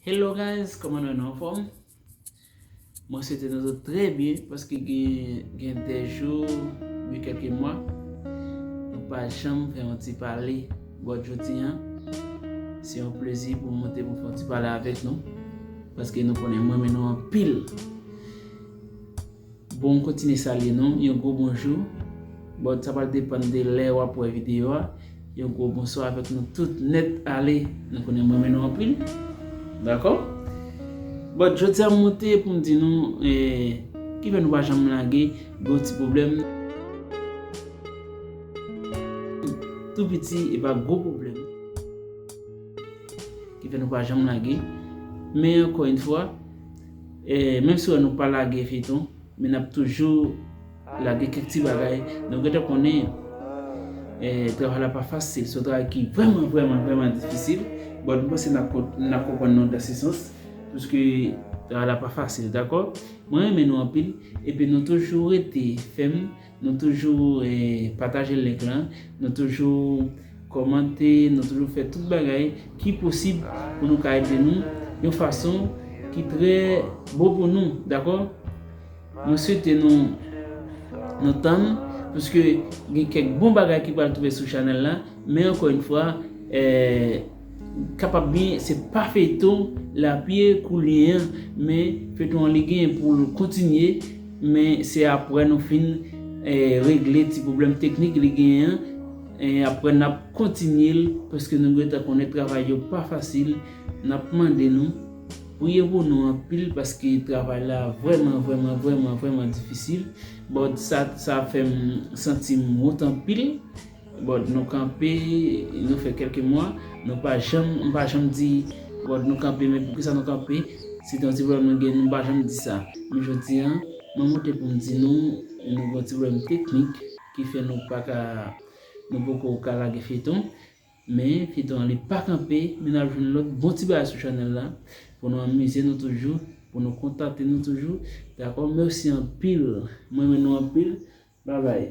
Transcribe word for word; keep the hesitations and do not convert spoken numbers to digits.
Hello guys, kòman nou ye, nou anfòm? Mwen swete nou tout trè byen paske gen, gen de jou, gen kèlke mwa, nou pa janm fè yon ti pale. But jodi a, se yon plezi pou m monte pou m fè yon ti pale avèk nou paske nou konnen mwen renmen nou anpil. Bon, m kontinye salye nou, yon gwo bonjou. But sa pral depann de lè w ap wè videyo a. Yon gwo bonswa avèk nou tout nèt ale. Nou konnen mwen renmen nou anpil. Dakò? But jodi a m monte pou m di nou, eh, ki fè nou pa janm lage, gwo ti pwoblèm. Tou piti, e pa gwo pwoblèm. Ki fè nou pa janm lage. Men ankò yon fwa, eh, menm si w wè nou pa lage feyton, men n ap toujou lage kèk ti bagay. Nou gentan konnen, eh, travay la pa fasil. Se yon travay ki vrèman, vrèman, vrèman difisil. But m panse n ap kon-, n ap konprann nou dan se sans. Paske travay la pa fasil, dakò? Mwen renmen nou anpil. Epi nou toujou rete fèm. Nou toujou, eh, pataje link lan. Nou toujou kòmante. Nou toujou fè tout bagay ki posib pou nou ka ede nou yon fason ki trè bon pou nou, dakò? Nou swete nou, nou tann, paske gen kèk bon bagay ki pral twouve sou chanèl la, men ankò yon fwa, eh, kapab byen, se pa feyton lapye kou li ye an, men feyton an li genyen pou l kontinye, men se apre nou fin, eh, regle ti pwoblèm teknik li genyen an, eh, apre n ap kontinye l, paske nou gentan konnen travay yo pa fasil, n ap mande nou, priye pou nou anpil, paske travay la vrèman, vrèman, vrèman, vrèman difisil. But sa, sa fè m santi m wont anpil. But nou kanpe, nou fè kèlke mwa, nou pa janm, m pa janm di, but nou kanpe, men poukisa nou kanpe? Se te yon ti pwoblèm nou gen, nou pa janm di sa. Men jodi a, mwen monte pou m di nou, nou gen yon ti pwoblèm teknik ki fè nou pa ka, nou poko ka lage feyton. Men feyton an li pa kanpe, men n ap jwenn lòt bon ti bagay sou chanèl la, pou nou anmize nou toujou, pou nou kontakte nou toujou. Dakò? Mèsi anpil. Mwen renmen nou anpil. Babay.